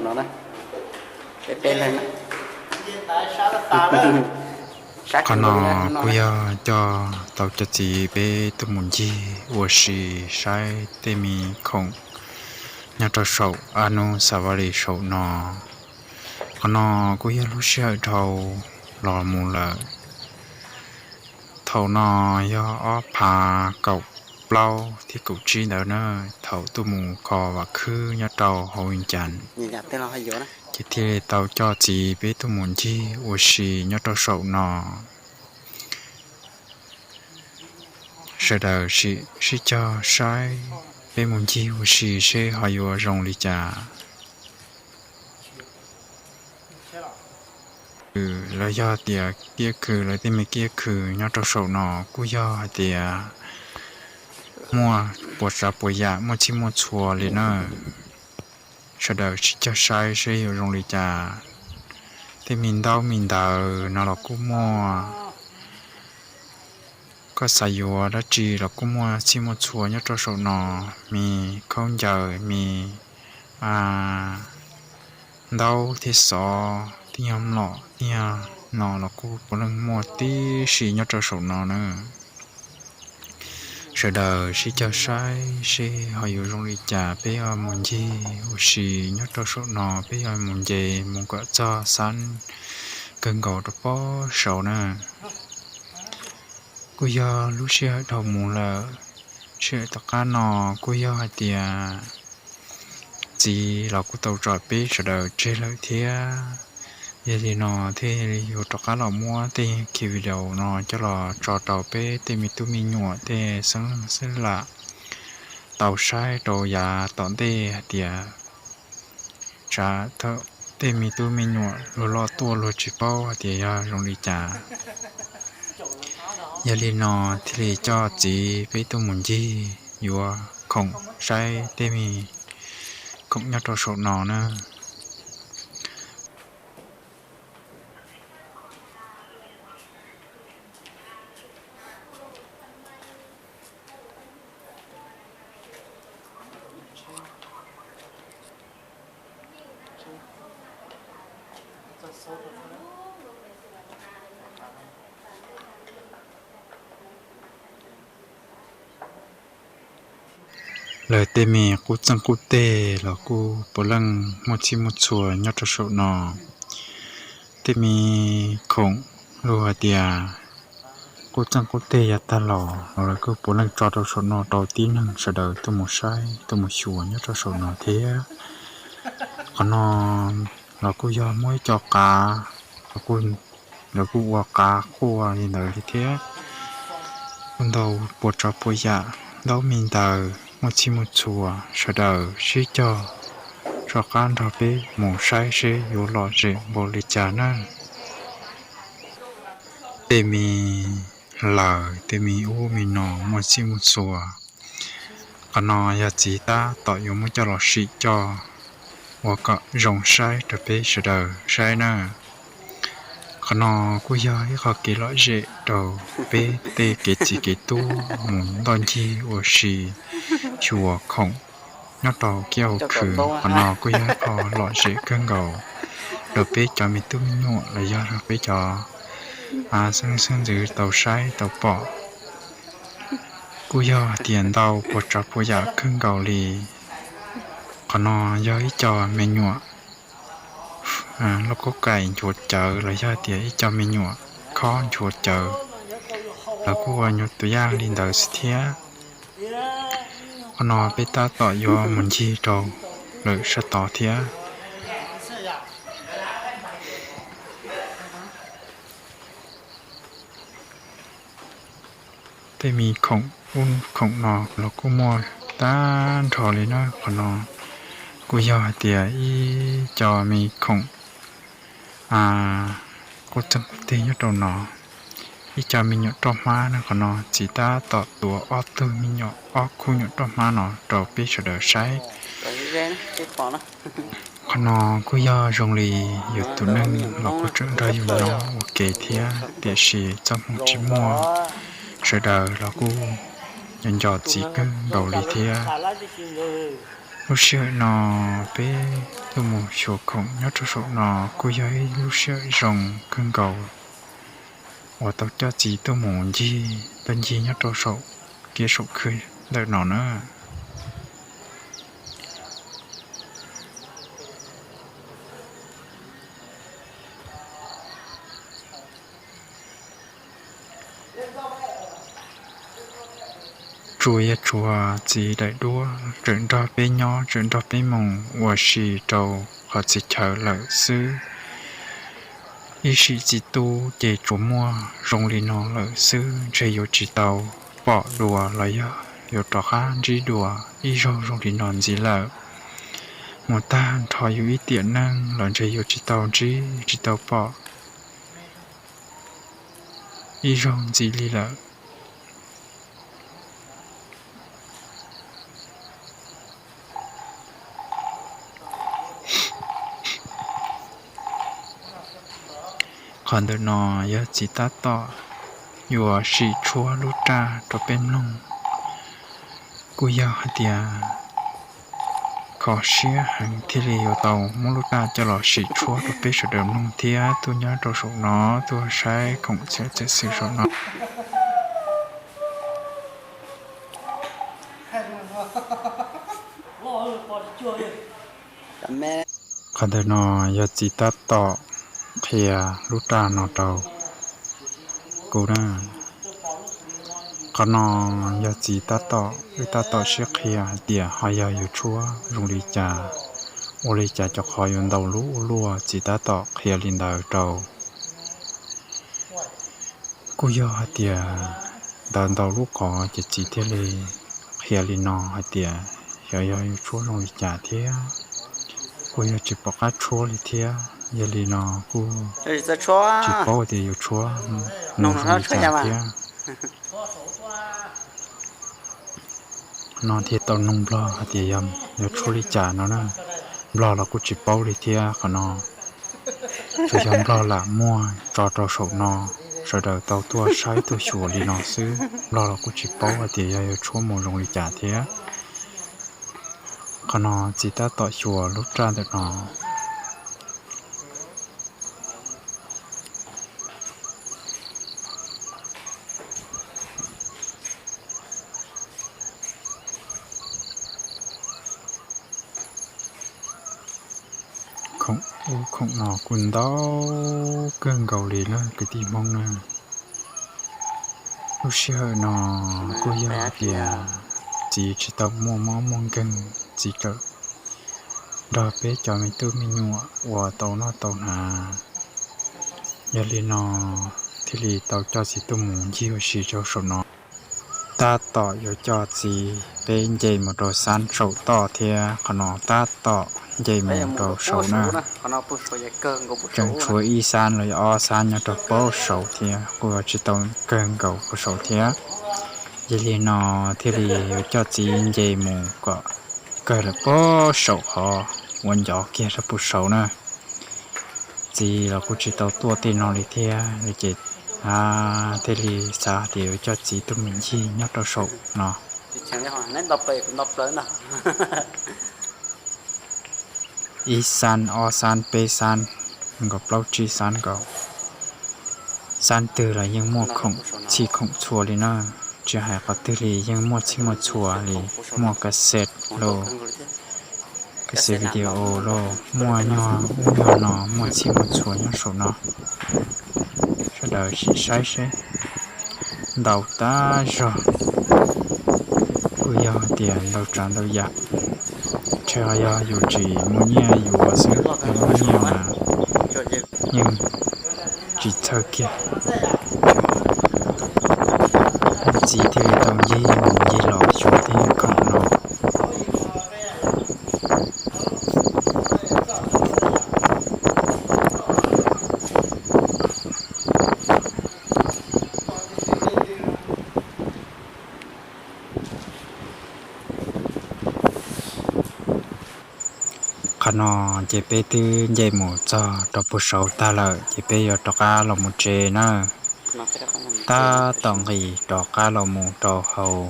Qhov no kuj yog coj tau cov txiv peb tuaj mus ncig ua si saib tej me khoom nyob rau saum Anus Savali saum no. Qhov no kuj yog lub sij hawm dhau los mus lawm. Thaum no yog ob phav kaum plaub thiab kaum tsib ntawd na, thaum tuaj mus kho vam khwb nyob rau hauv Vias Cas. Ces thiaj li tau coj txiv peb tuaj mus ncig ua si nyob rau saum no. Sawv daws sib cog saib peb mus ncig ua si seb ho yuav zoo li cas. Lawv yog tias kiab khw, lawv tej me kiab khw nyob rau saum no kuj yog hais tias muaj puas tsav puas yam muaj txhij muaj txhua li na. Sawv daws sib cog saib seb yuav zoo li cas. Tej me ntaub me ntawv no los kuj muaj, koj xav yuav dab tsi los kuj muaj txhij muaj txhua nyob rau saum no, me khaub ncaws, me ntaub thiab xov, tej nyuag mlom tej nyuag no los kuj puav leej muaj tib si nyob rau saum no na. Sawv daws sib cog saib seb ho yuav zoo li cas, peb ho mus ncig ua si nyob rau saum no, peb ho mus nce mus kom txog xab kawg nkaus rau pob saud na. Kuj yog lub sij hawm dhau mus lawm, sij hawm tom qab no kuj yog hais tias txiv los kuj tau tso peb sawv daws tseg lawm thiab. Yog li no thiaj yuav rov qab los muab tej ki video no coj los tso rau peb tej me tub me nyuam tej xeeb leej xeeb lam tau saib rau yav tom ntej hais tias tsam tej me tub me nyuam luag loj tuaj luag tsis paub hais tias yog zoo li cas. Yog li no thiaj li coj txiv peb tuaj mus ncig yuav khoom saib tej me khoom nyob rau saum no na. Lawv tej me qub txeej qub teg los kuj puav leej muaj txhij muaj txhua nyob rau saum no. Tej me khoom luag hais tias qub txeej qub teg yav tag los los lawv kuj puav leej tso rau saum no rau tib neeg sawv daws tuaj mus saib tuaj mus xyuas nyob rau saum no thiab. Qhov no los kuj yog muaj ib co qav, lawv kuj ua qav quaj li ntawd li thiab. Kuj ntau puas tsav puas yam, ntaub me ntawv muaj txhij muaj txhua, sawv daws sib cog rov qab nrog peb mus saib seb yuav lom zem npaum li cas na. Tej me lawm tej me ub me no muaj txhij muaj txhua. Qhov no yog txiv tab tom yuav muab coj los sim coj ua kom zoo saib rau peb sawv daws saib na. Qhov no kuj yog ib qho kev lom zem rau peb tej kev txiv kev tub mus ntoj ncig ua si xyuas khoom nyob rau kiab hauv khw. Qhov no kuj yog ib qho lom zem kawg nkaus rau peb cov me tub me nyuam los yog rau peb cov xeeb xeeb ntxwv tau saib tau pom. Kuj yog hais tias ntau puas tsav puas yam kawg nkaus li. Qhov no yog ib co me nyuam loj kaub kaim nchuav cawv los yog tias ib co me nyuam khob nchuav cawv, lawv kuj ua nyuag tus yaj li ntawd xwb thiab. Qhov no peb tab tom yuav mus ncig rau lawm sab tod thiab. Tej me khoom ub khoom no los kuj muaj tag nrho li na. Qhov no kuj yog hais tias ib co me khoom qub txeeg qub teg nyob rau no. Ib co me nyuam roj hmab na, qhov no txiv tab tom tuav ob tug me nyuam, ob khub nyuam roj hmab no rau peb sawv daws saib. Qhov no kuj yog zoo li yus tus neeg los kuj tseem nrog yus nyob ua ke thiab, tiam sis txoj hmoo tsis muaj, sawv daws los kuj nco nco txiv kawg nkaus li thiab. Lub sij hawm no peb tuaj mus xyuas khoom nyob rau saum no kuj yog ib lub sij hawm zoo kawg nkaus uas tau coj txiv tuaj mus ncig, tuaj ncig nyob rau saum kiab saum khw ntawm no na. Tsuas yog tshuav txiv daim duab tseem nrog peb nyob, tseem nrog peb mus ua si rau qhov txhia chaw lawm xwb. Ib sim txiv tub ces tsuas muaj zoo li no lawm xwb, ntshe yuav tsis tau pom dua los yog yuav rov qab ntsib dua ib zaug zoo li no ntxiv lawm. Mus tag nrho yus ib tiam neej los ntshe yuav tsis tau ntsib tsis tau pom ib zaug ntxiv li lawm. Qhov ntawm no yog txiv tab tom yuav sim tshuab lub raj rau peb mloog. Kuj yog hais tias kho siab heev thiaj li yuav tau muab lub raj coj los sim tshuab rau peb sawv daws mloog thiab. Tuaj nyob rau saum no tuaj saib khoom txhia txhia xwm saum no. Qhov ntawm no yog txiv tab tom qhia lub raj no rau kuv na. Qhov no yog txiv tab tom, wb tab tom sib qhia hais tias ho yog yuav tshuab zoo li cas, ua li cas cov qhov yuav ntaus lub ua luaj, txiv tab tom qhia li ntawd rau. Kuj yog hais tias ntawd ntaus lub qhov ces txiv thiaj li qhia li no hais tias xyov yog yuav tshuab zoo li cas thiab, kuj yog tsis pom qab tshuab li thiab. Yog li no kuj tsis paub tias yuav tshuab zoo li cas thiab. No thiaj tau noog Nplog hais tias yog yuav tshuab li cas no na. Nplog los kuj tsis paub li thiab qhov no. Tsuas yog Nplog lam muag tso rau saum no, sawv daws tau tuaj saib tuaj xyuas li no xwb. Nplog los kuj tsis paub hais tias yog yuav tshuab mus zoo li cas thiab. Qhov no txiv tab tom xyuas lub raj ntawm no. Khoom ub khoom no kuj ntau kawg nkaus li na kwv tij Hmoob na. Lub sij hawm no kuj yog hais tias txiv tsis tau muaj mob muaj nkeeg, txiv txawm nrog peb cov me tub me nyuam ua tau noj tau hnav. Yog li no thiaj li tau coj txiv tuaj mus ncig ua si rau saum no. Tab tom yuav coj txiv peb nce mus rau xab saum toj thiab, qhov no tab tom nce mus rau saud na. Tseem tshuav ib xab los yog ob xab nyob rau pem saud thiab, kuj tsis tau kawg nkaus pem saud thiab. Yog li no thiaj li yuav coj txiv nce mus kom kawg lawm pem saum qhov uas ncov kiag rau pem saud na. Txiv los kuj tsis tau tuaj tej no li thiab, ces thiaj li xav tias yuav coj txiv tuaj mus ncig nyob rau saum no. Ib xab, ob xab, peb xab, nkaus plaub tsib xab nkaus. Xab twg los yeej muaj khoom txhij khoom txhua li na, tsis hais qhov twg li yeej muaj txhij muaj txhua li, muaj kas xes lauj, kas xes video lauj, muaj nyuag ub nyuag no, muaj txhij muaj txhua nyob saum no. Sawv daws sim saib seb, ntau tas zog, kuj yog hais tias ntau tsav ntau yam. Ntshe ho yog yus tsis muaj nyiaj yuav xwb, yog muaj nyiaj mas yeej tsis txhawj kiag. Txiv thiaj li tau ncig mus ncig los xyuas tej khoom no. Qhov no ces peb twb nce mus txog rau puag saud tag lawm ces peb yuav rov qab los mus tsev na. Tab tom nqis rov qab los mus rau hauv,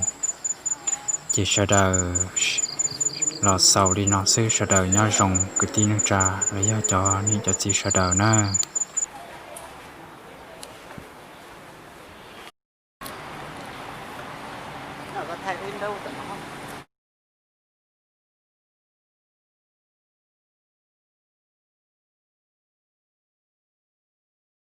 ces sawv daws los xaus li no xwb. Sawv daws nyob zoo kwv tij neej tsa los yog cov niam cov txiv sawv daws nawb.